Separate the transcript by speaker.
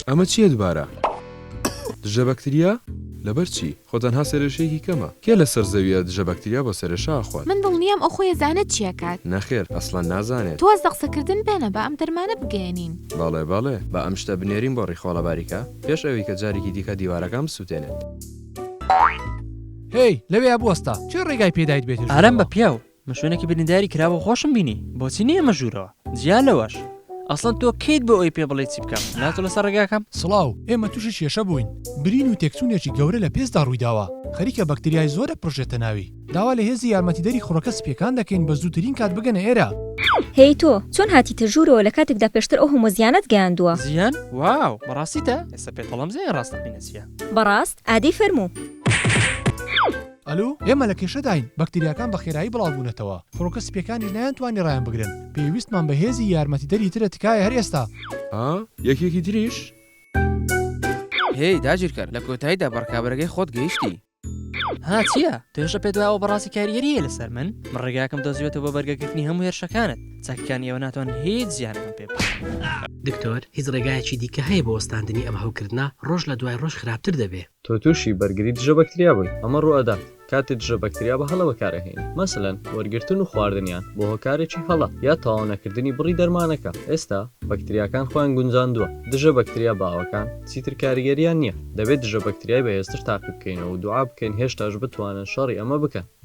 Speaker 1: ئەمە چییە دوبارە؟ دژە بەکتریا؟ لەبەر چی؟ خۆ تەنها سەرێشەیەکی کەمە. کێ لەسەر زەویە دژە بەکتریا بۆ سەرێشە ئەخوات؟
Speaker 2: من دڵنیام ئەو خۆی ئەزانێت چی ئەکات.
Speaker 1: نەخێر ئەسڵەن نازانێت.
Speaker 2: تۆ واز لە قسەکردن بێنە با ئەم دەرمانە بگەیەنین.
Speaker 1: بەڵێ بەڵێ با ئەم شتە بنێرین بۆ ڕیخۆڵە باریکە پێش ئەوی کە جارێکی دیکە دیوارەکان بسوتێنێت.
Speaker 3: هێی لەوێیا بوەستە کێ ڕێگای پێدایت بێتە
Speaker 4: ئارام
Speaker 3: ژوورەوە؟
Speaker 4: بە پیاو من شوێنێکی برینداری کراوە خۆشم بینی بۆچی نەیەمە ژوورەوە جیا لەوەش ئەسڵەن تۆ کێیت بۆ ئەوەی پێ بڵێی چی بکەم ناتۆ لەسەر ڕێگاکەم؟
Speaker 3: سڵاو، ئێمە تووشی کێشە بووین، برین و تێکچوونێکی گەورە لە پێستدا ڕوویداوە، خەریکە بەکتریای زۆر ئەپڕژێتە ناوی، داوا لە هێزی یارمەتیدەری خڕۆکە سپییەکان دەکەین بە زووترین کات بگەنە ئێرە.
Speaker 5: هێی تۆ، چۆن هاتیتە ژوورەوە لە کاتێکدا پێشتر ئەو هەموو زیانەت گەیاندووە؟
Speaker 4: زیان؟ واو، بەڕاستیتە؟ ئێستا پێت دەڵێم زیانی ڕاستەقینە چییە.
Speaker 5: بەڕاست؟ ئادەی فەرموو.
Speaker 3: ئەلو، ئێمە لە کێشەداین، بەکتریاکان بە خێرایی بڵاوبوونەتەوە، فڕۆکە سپییەکانیش نەیانتوانی ڕایانبگرن، پێویستمان بە هێزی یارمەتیدەری ترە تکایە هەر ئێستا.
Speaker 1: ها؟ یەکێکی تریش؟
Speaker 6: هێی داگیرکەر، لە کۆتاییدا بە ڕکابەرەکەی خۆت گەیشتی.
Speaker 4: ها چییە؟ تۆ هێشتا پێت وایە ئەوە بەڕاستی کاریگەری هەیە لەسەر من؟ من ڕێگاکەم دۆزیوەتەوە بۆ بەرگەگرتنی هەموو هێرشەکانت، چەکەکانی ئێوە ناتوانن هیچ زیانێکم پێ بکەن.
Speaker 7: دکتۆر، هیچ ڕێگایەکی دیکە هەیە بۆ وەستاندنی ئەم هەوکردنە؟ ڕۆژ لە دوای ڕۆژ خراپتر دەبێ.
Speaker 8: تۆ تووشی بەرگری دژە بەکتریا بووی، ئەمە ڕووئەدات کاتێ دژە بەکتریا بە هەڵە بەکارئەهێنی، مەسەلەن وەرگرتن و خواردنیان بۆ هۆکارێکی هەڵە یا تەواو نەکردنی بڕی دەرمانەکە، ئێستا بەکتریاکان خۆیان گونجاندووە، دژە بەکتریا باوەکان چیتر کاریگەریان نییە، دەبێت دژە بەکتریای بەهێزتر تاقی بکەینەوە و دوعا بکەین هێشتاش بتوانن شەڕی ئەمە بکەن.